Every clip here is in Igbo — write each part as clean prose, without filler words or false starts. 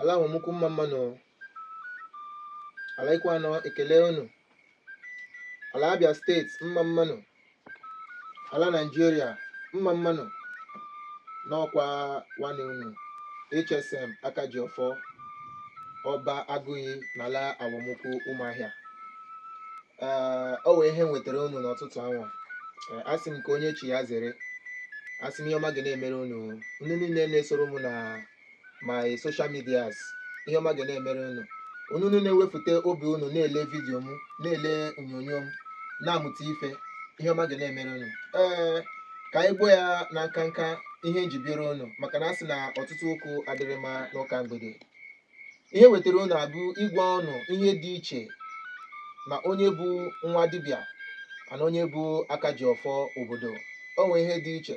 Ala Awọmukwu, mma mma nụ. Ala Ikwuano, ekele unu. Ala Abia Steeti, mma mma nụ. Ala Naijiria, mma mma nụ. N'ọkwa nwanne unu HSM Akajiọfọ, Ọba Agụiyi n'ala Awọmukwu, Ụmụahịa. Ee, o wee ihe m nwetara unu n'ụtụtụ anwa. Ee, asị m ka onye chi ya zere. Asị m ihe ọma ga na-emere unu. Unu niile na-esoro m na my social medias, ihe ọma ga na-emere unu. Unu na-ewefute obi unu na-ele video m, na-ele onyonyo m, na-amụta ife, ihe ọma ga na-emere unu. Ee, ka anyị gbuo ya na nkanka. Ihe njibere unu, maka na asị na ọtụtụ okwu adịrị mma n'ụka mgbede. Ihe wetara unu abụ ịgwa unu ihe dị iche na onye bụ nwa dibịa na onye bụ aka ji ọfọ obodo. O nwee ihe dị iche.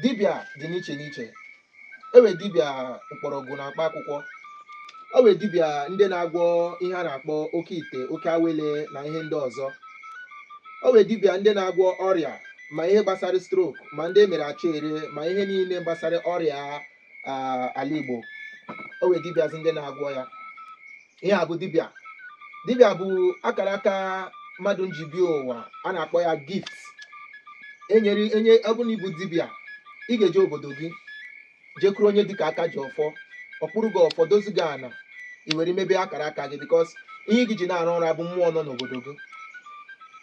Dibịa dị n'iche n'iche. Ewe dibịa mkpọrọgwụ na mkpa akwụkwọ, o wee dibịa ndị na-agwọ ihe a na-akpọ oke ite, oke awele na ihe ndị ọzọ. O wee dibịa ndị na-agwọ ọrịa, ma ihe gbasara stroke, ma ndị emere achọ ere, ma ihe niile gbasara ọrịa ala Igbo. O wee dibịazi ndị na-agwọ ya. Ihe a bụ dibịa. Dibịa bụ akara aka mmadụ nji bịa ụwa, a na-akpọ ya gift enyere enye. Ọ bụ na ịbụ dibịa, ị ga-eje obodo gị jekwuru onye dịka aka ji ọfọ, ọkpụrụ gị ọfọ, dozi gị ana, i were mebe akara aka gị, because ihe gị ji na-arụ ọrụ abụ mmụọ nọ n'obodo gị.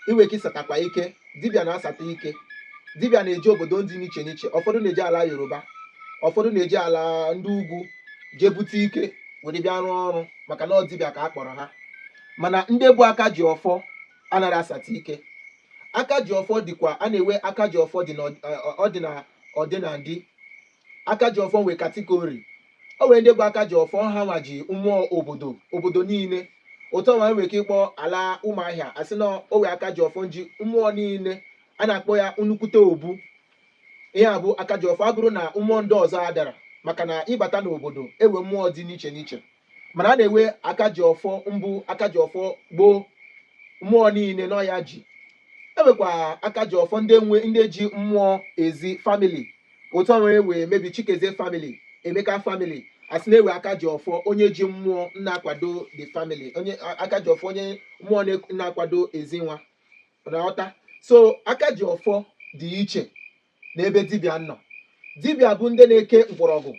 Iwe ike ịsatakwa ike. Dibịa na-asata ike. Dibịa na-eje obodo ndị n'iche n'iche. Ụfọdụ na-eje ala Yoruba, ụfọdụ na-eje ala ndị ugwu jee bute ike were bịa rụọ ọrụ, maka na ọ dibịa ka a kpọrọ ha. Mana ndị bụ aka ji ọfọ anaghị asata ike. Aka ji ọfọ dịkwa, a na-enwe aka ji ọfọ dị na ọdịnadị. Aka ji ọfọ nwee category. O nwere ndị bụ aka ji ọfọ, ha nwa ji mmụọ obodo, obodo niile. Otu ọnwa nwere ike ịkpọ ala Ụmụahịa, asị na o nwee aka ji ọfọ nji mmụọ niile, a na-akpọ ya nnukwute obu. Ihe a bụ aka ji ọfọ. Abụrụ na mmụọ ndị ọzọ adara, maka na ịbata n'obodo, ewe mmụọ dị n'iche n'iche, mana a na-enwe aka ji ọfọ mbụ, aka ji ọfọ gboo, mmụọ niile nọ ya ji. Enwekwa aka ji ọfọ ndị nwe, ndị ji mmụọ ezi family. Otu ọnwa wee mebi Chikezie family, Emeka family, asị na-ewe aka ji ọfọ onye ji mmụọ na-akwado the family, onye aka ji ọfọ, onye mmụọ na-akwado ezi nwa na-aghọta. So aka ji ọfọ dị iche n'ebe dibịa nọ. Dibịa bụ ndị na-eke mgbọrọgwụ.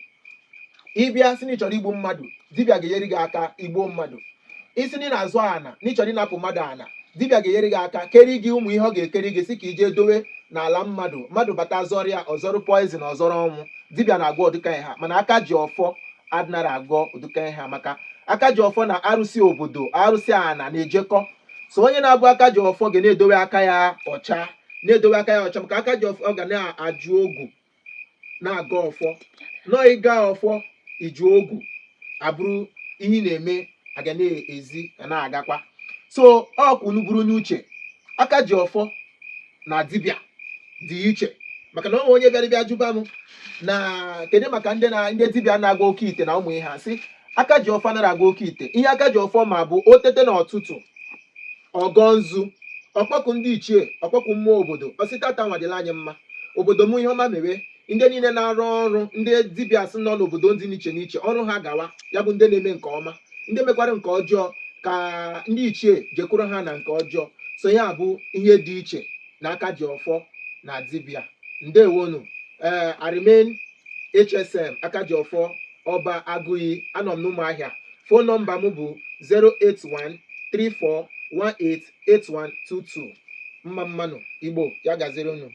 Ịbịa sị na ị chọrọ igbu mmadụ, dibịa ga-enyere gị aka igbuo mmadụ. Isi na ị na-azụ ana, na ị chọrọ ịnapụ mmadụ ana, dibịa ga-enyere gị aka keri gị ụmụ ihe ọ ga-ekeri gị, sị ka ije dowe n'ala mmadụ, mmadụ bata zọrọ ya, ọzọrọ poison, ọzọrọ ọnwụ. Dibịa na-agwọ ụdịka ihe ha, mana aka ji ọfọ adịnara agwọ ụdịka ihe ha, maka aka ji ọfọ na arụsị obodo, arụsị ana na-ejekọ. So onye na-abụ aka ji ọfọ ga na-edowe aka ya ọcha, na-edowe aka ya ọcha, maka aka ji ọfọ ga na-ajụ ogwu, na-aga ọfọ nọọ. Ịga ọfọ, iju ogwu, abụrụ ihe ị na-eme, aga na-ezi ga na-agakwa. So ọ ka unu buru n'uche, aka ji ọfọ na dibịa dị iche, maka na ọ nwe onye bịara bịa jụba m na kedu maka ndị na ndị dibịa na-agwa oke ite na ụmụ ihe a. Sị aka ji ọfọ anaghị agwa oke ite. Ihe aka ji ọfọ ma bụ o tete n'ụtụtụ, ọgọ nzu, ọkpọkụ ndị ichie, ọkpọkụ mmụọ obodo, ọsị tata nwadịla anyị mma, obodo m, ihe ọma mewe. Ndị niile na-arụ ọrụ, ndị dibịa sị nọ n'obodo ndị n'iche n'iche, ọrụ ha gawa. Ya bụ ndị na-eme nke ọma, ndị mekwara nke ọjọọ, ka ndị ichie jekwuru ha na nke ọjọọ. So ya bụ ihe dị iche na aka ji ọfọ na dibịa. Ndewonu. Ee, I remain HSM aka ji ọfọ, Ọba Agụiyi. Anọ m n'Ụmụahịa. Phone number m bụ 08134188122. Mma mmanụ Igbo, ya gaziri unu.